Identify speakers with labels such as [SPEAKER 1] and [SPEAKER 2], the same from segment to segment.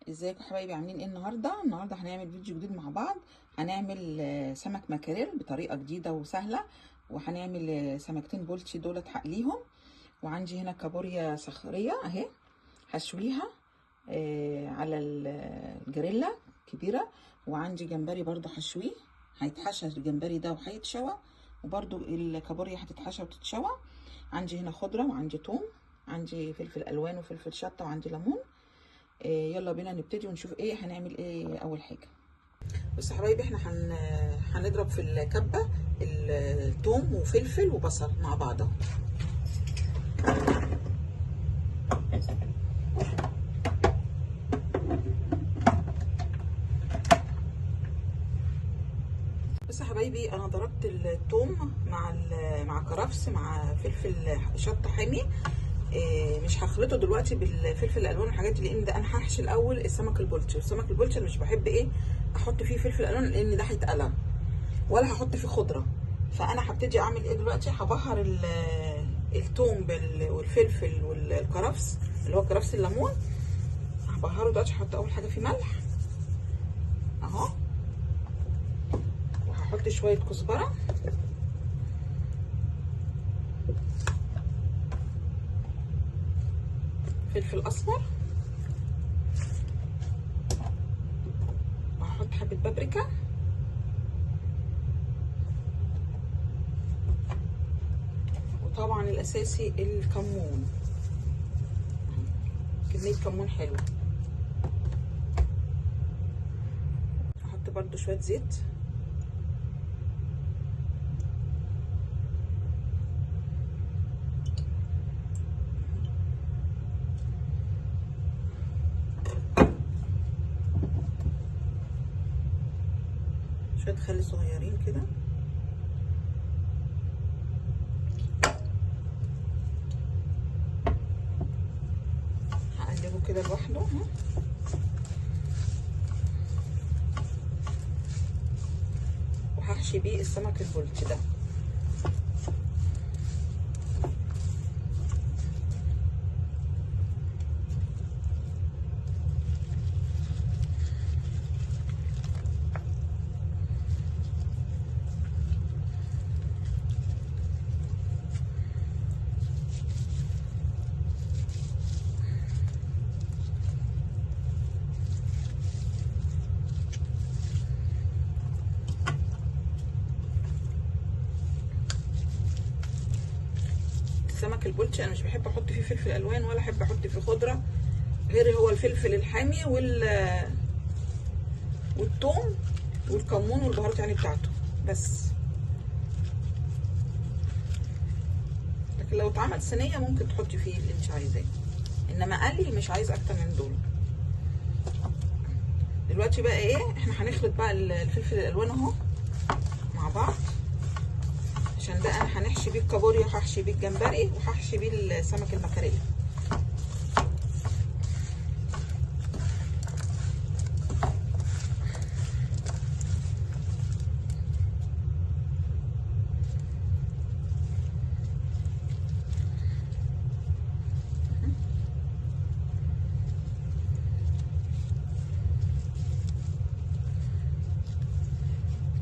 [SPEAKER 1] ازيكم حبايبي، عاملين ايه النهارده؟ النهارده هنعمل فيديو جديد مع بعض. هنعمل سمك ماكريل بطريقة جديدة وسهلة، وهنعمل سمكتين بولتي دولت هقليهم، وعندي هنا كابوريا صخريه اهي هشويها على الجريلا كبيرة، وعندي جمبري برضو هشويه، هيتحشى الجمبري ده وهيتشوى، وبرضو الكابوريا هتتحشى وتتشوى. عندي هنا خضرة، وعندي توم، عندي فلفل الوان وفلفل شطه، وعندي ليمون. يلا بينا نبتدي ونشوف ايه هنعمل ايه اول حاجة. بصوا يا حبايبي، احنا هنضرب في الكبه الثوم وفلفل وبصل مع بعض اهو. بصوا يا حبايبي، انا ضربت الثوم مع كرفس مع فلفل شطه حامي. مش هخلطه دلوقتي بالفلفل الالوان والحاجات دي، لان ده انا هحشي الاول السمك البولتي، والسمك البولتي مش بحب ايه احط فيه فلفل الوان لان ده هيتقلى، ولا هحط فيه خضرة. فانا هبتدي اعمل ايه دلوقتي؟ هبهر الثوم والفلفل والكرفس اللي هو كرفس الليمون، هبهره دلوقتي. هحط اول حاجة فيه ملح اهو، وهحط شوية كزبره، فلفل اسمر، وهحط حبه بابريكا، وطبعا الاساسي الكمون، كمية كمون حلوة. هحط برده شوية زيت، شوية خل صغيرين كده، هقلبه كده لوحده اهو. وهحشي بيه السمك البولتي ده. السمك البولتي انا مش بحب احط فيه فلفل الوان، ولا احب احط فيه خضرة، غير هو الفلفل الحامي والثوم والكمون والبهارات يعني بتاعته بس. لكن لو اتعمل صينية ممكن تحطي فيه اللي انت عايزاه، انما قلي مش عايز اكتر من دول. دلوقتي بقى ايه، احنا هنخلط بقى الفلفل الالوان اهو مع بعض، عشان ده انا هنحشي بيه الكابوريا، وهحشي بيه الجمبري، وهحشي بيه السمك المكاريل.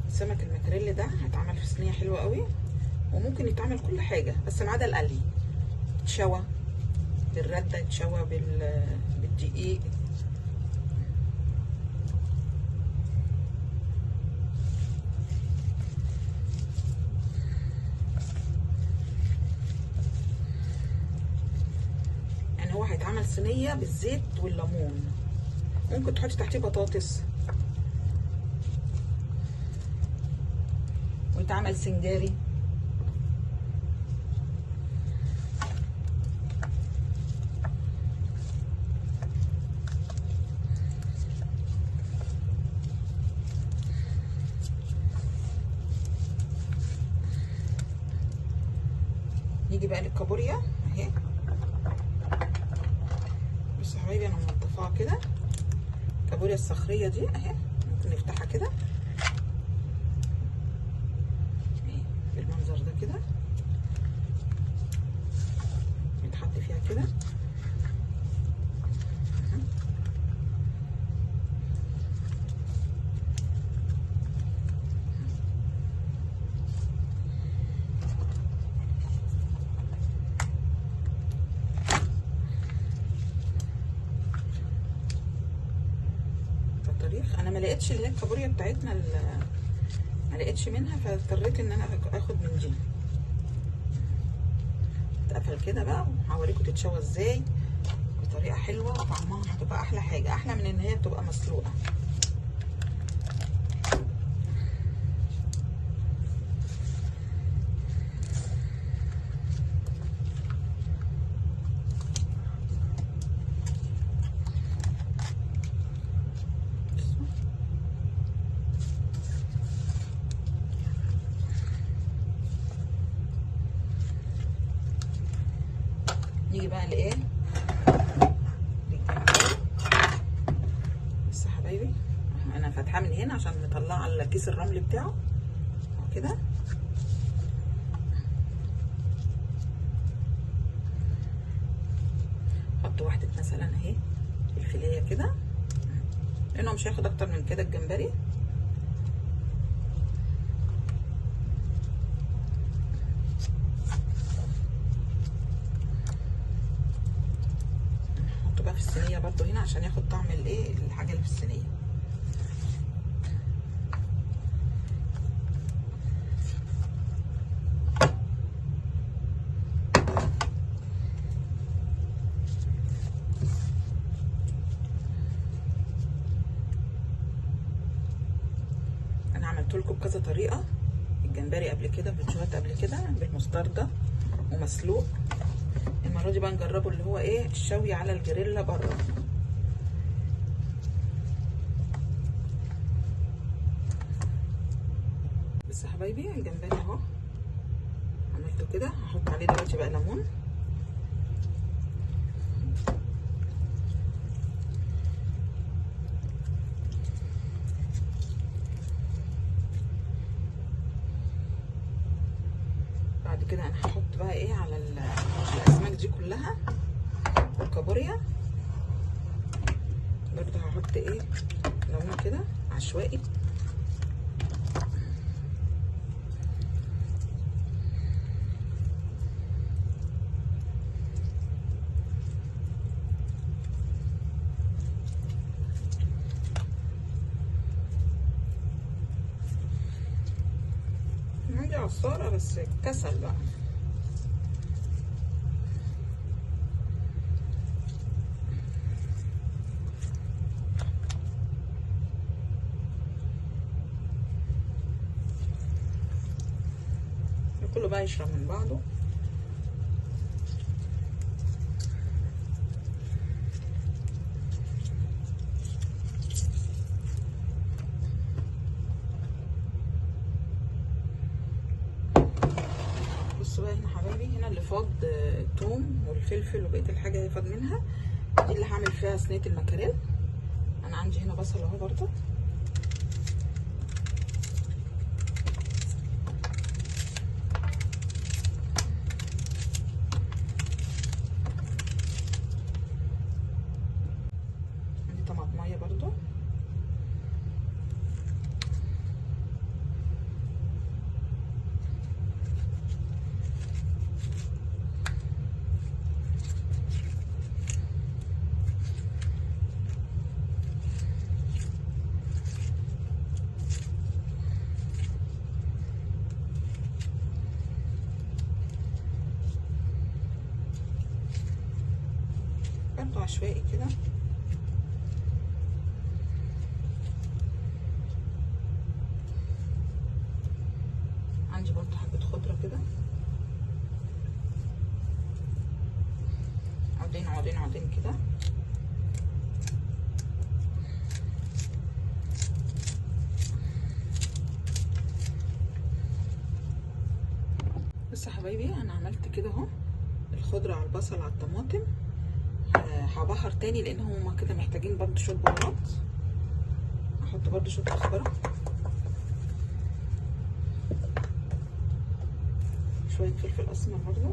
[SPEAKER 1] السمك المكاريل ده هيتعمل في صينية حلوة قوي، وممكن يتعمل كل حاجة بس ما عدا القلي، يتشوى بالردة، يتشوى بالدقيق. يعني هو هيتعمل صينية بالزيت والليمون، ممكن تحطي تحتيه بطاطس، ويتعمل سنجاري. نيجي بقى للكابوريا اهي. بصوا يا حبايبي، انا منضفاها كده، الكابوريا الصخريه دي اهي، ممكن نفتحها كده اهي بالمنظر ده كده، يتحط فيها كده. الطريخ. انا ما لقيتش اللي هي الكابوريا بتاعتنا، ما لقيتش منها، فاضطريت ان انا اخد من دي. اتقفل كده بقى، وهوريكم تتشوى ازاي بطريقة حلوة، وطعمها هتبقى احلى حاجة، احلى من ان هي بتبقى مسلوقة. نيجي بقى لايه؟ للجمبري. بس يا حبايبي انا فاتحاه من هنا عشان مطلعه الكيس الرمل بتاعه كده. حط واحدة مثلا اهي الفيليه كده، لانه مش هياخد اكتر من كده الجمبري. بقى في الصينية برضو هنا عشان ياخد طعم الايه الحاجة اللي في الصينية. انا عملت لكم بكذا طريقه الجمبري قبل كده، فيديوهات قبل كده بالمستردة ومسلوق. المرة دي بقى نجربه اللي هو ايه الشوي على الجريلا بره. بس يا حبايبي الجمبري اهو عملته كده، هحط عليه دلوقتي بقى ليمون. بعد كده انا هحط بقى ايه على الاسماك دي كلها والكابوريا برضه هحط ايه ليمون كده عشوائي. عندي عصارة بس كسل بقى. كله بقى يشرب من بعضه. بصوا بقى هنا حبايبي، هنا اللي فاض الثوم والفلفل وبقية الحاجة اللي فاض منها دي اللي هعمل فيها صينية المكاريل. انا عندي هنا بصل اهو برضه، عندي طماطميه برضه، برضو عشوائي كده. عندي برضو حبة خضرة كده، عودين عودين عودين كده. بس يا حبايبي انا عملت كده اهو الخضرة على البصل على الطماطم. هبهر تاني لان هما كده محتاجين برضو شوية بهارات. هحط برضو شوية كزبره، شوية فلفل اسمر برضو،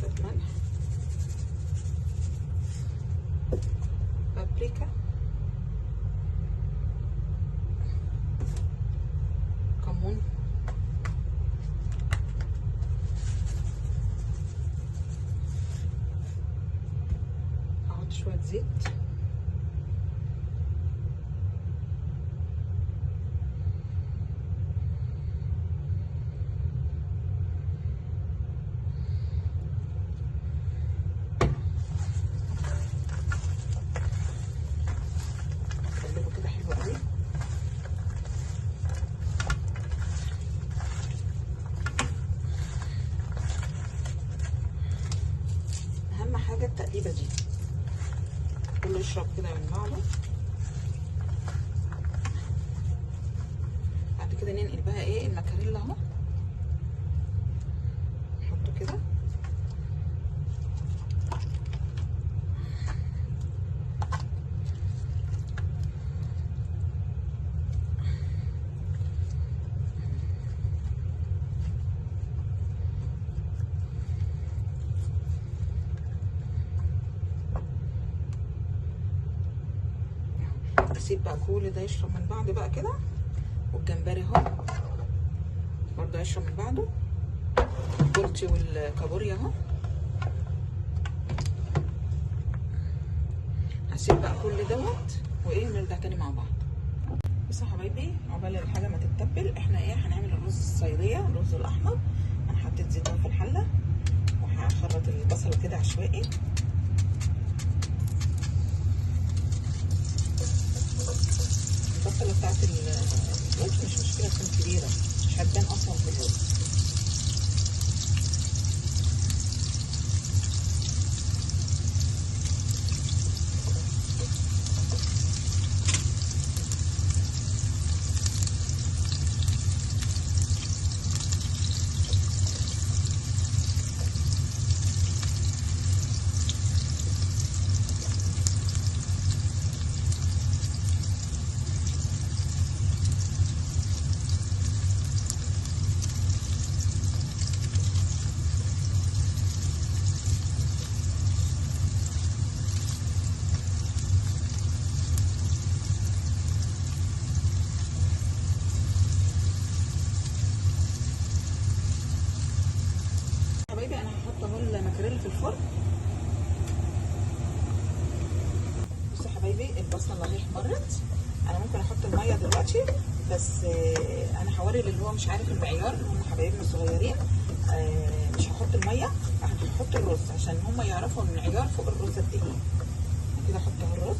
[SPEAKER 1] شوية ملح، بابريكا، كمون، شوية زيت، كله يشرب كده من بعضه. بعد كده ننقل بقى ايه المكاريلا اهو، نحطه كده. اسيب بقى كل ده يشرب من بعض بقى كده، والجمبري اهو برضه يشرب من بعضه، البولتي والكابوريا اهو. هسيب بقى كل دوت وايه نرجع تاني مع بعض. بصوا يا حبايبي، عقبال الحاجة ما تتبل احنا ايه هنعمل الرز الصياديه، الرز الاحمر. انا حطيت زيت في الحلة وهخرط البصله كده عشوائي. البصله بتاعت الرز مش مشكلة تكون كبيرة، مش هتبان اصلا في الرز. المكرونه في الفرن. بصوا يا حبايبي البصله اهي احمرت. انا ممكن احط المية دلوقتي، بس انا هوري اللي هو مش عارف المعيار، اللي هم حبايبنا الصغيرين. مش هحط المية، هحط الرز عشان هم يعرفوا المعيار فوق الرز قد ايه. كده احط اهو الرز.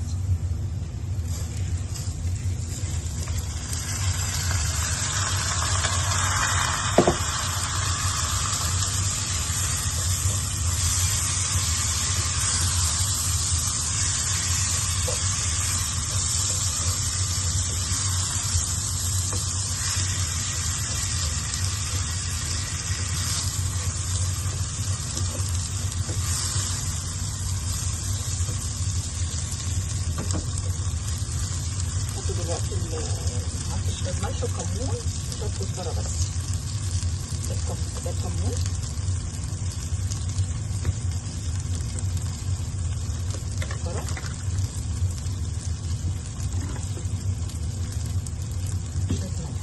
[SPEAKER 1] دلوقتي هحط شوية ملح وكمون وشوية كزبره بس. ده الكمون، كزبره، شوية ملح.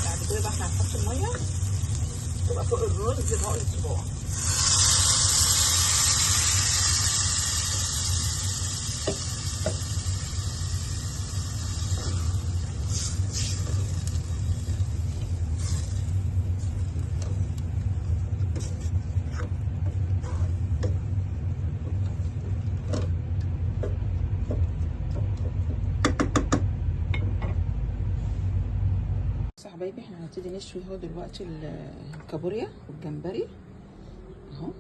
[SPEAKER 1] بعد كده بقى احنا هنحط المية تبقى فوق الرز بعقلة صباع. حبايبي احنا هنبتدي نشوي اهو دلوقتي الكابوريا والجمبري اهو.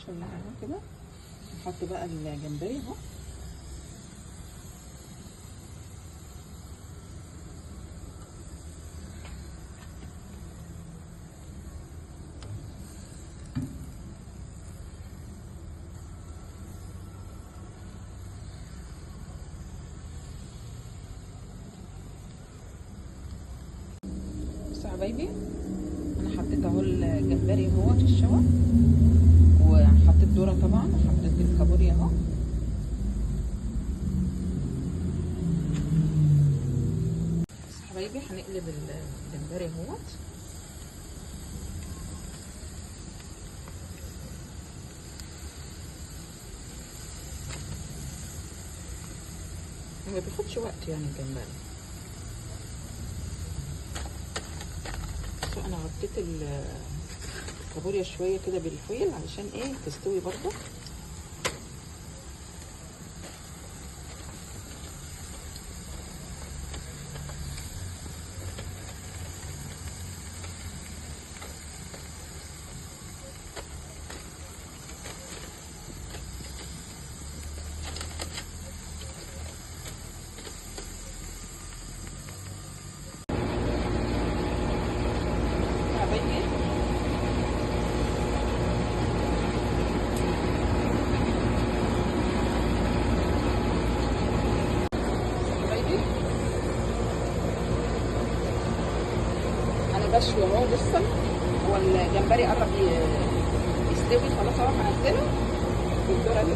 [SPEAKER 1] شوية اهو كده. نحط بقى الجمبري اهو. حبايبي انا حطيت اهو الجمبري اهوت في الشوى، وحطيت ذره طبعا، وحطيت الكابوريا اهو. بس حبايبي هنقلب الجمبري اهوت. ما بياخدش وقت يعني الجمبري. بس انا غطيت الكابوريا شوية كده بالفويل علشان ايه تستوي برضو. بشوي اهو لسه، هو الجمبري قرب يستوي خلاص اهو هنزله. والذرة دي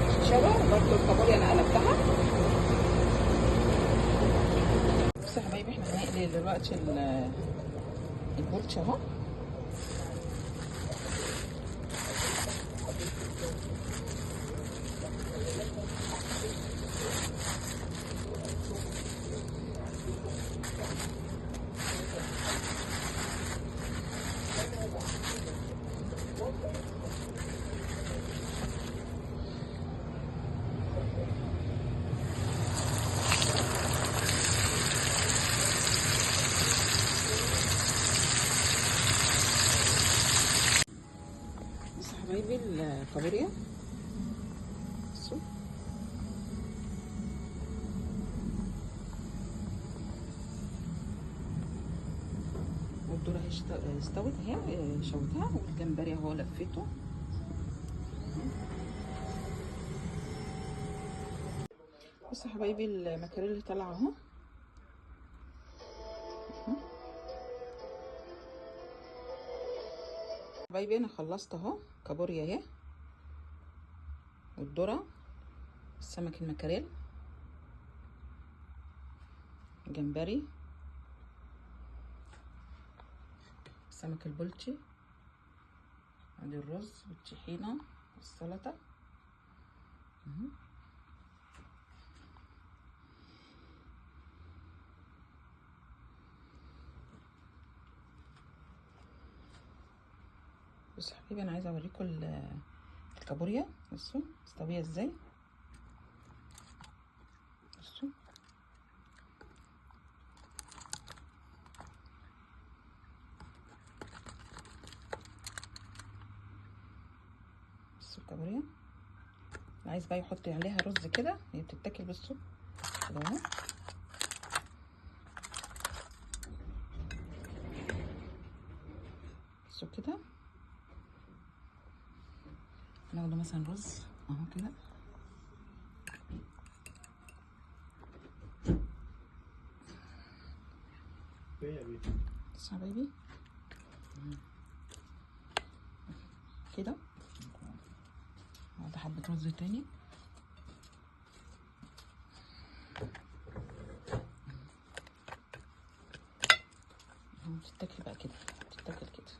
[SPEAKER 1] بتتشوى برضه، الكابوريا انا قلبتها. بصوا يا حبايبي احنا هنقلي دلوقتي البولتش اهو. حبايبي الكابوريا بصوا والذرة اهي استوت اهي، شوتها، والجمبري اهو لفيته. بصوا حبايبي المكاريل اللي طالعه اهو. حبايبي انا خلصت اهو كابوريا اهي، والذرة، السمك المكاريل، جمبري، السمك البلطي، ادي الرز والطحينه والسلطة. بصوا حبيبي انا عايزه اوريكم الكابوريا، بصوا مستوية ازاي. بصوا بصوا الكابوريا، اللي عايز بقى يحط عليها رز كده، هي بتتاكل بصوا كده اهو. بصوا كده ناخده مثلا رز اهو كده، بصوا يا حبايبي كده. هذا حبة رز تاني. بتتاكل بقى كده، بتتاكل كده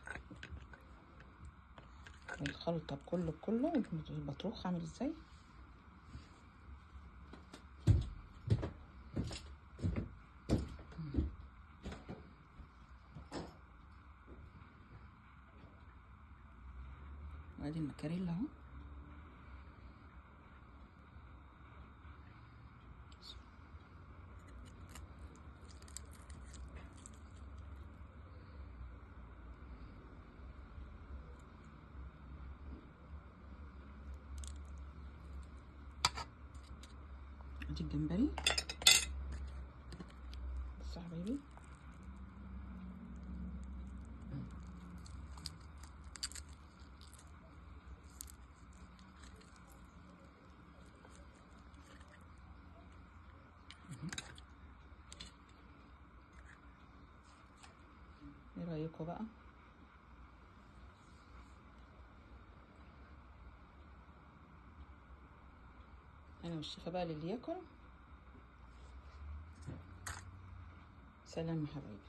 [SPEAKER 1] الخلطة بكله بكله. البطروخ عامل ازاي. وادي المكاريلا اهو. ادي الجمبري بصوا يا حبايبي. ايه رايكم بقى؟ انا والشيخة بقى للي ياكل. سلام يا حبايبي.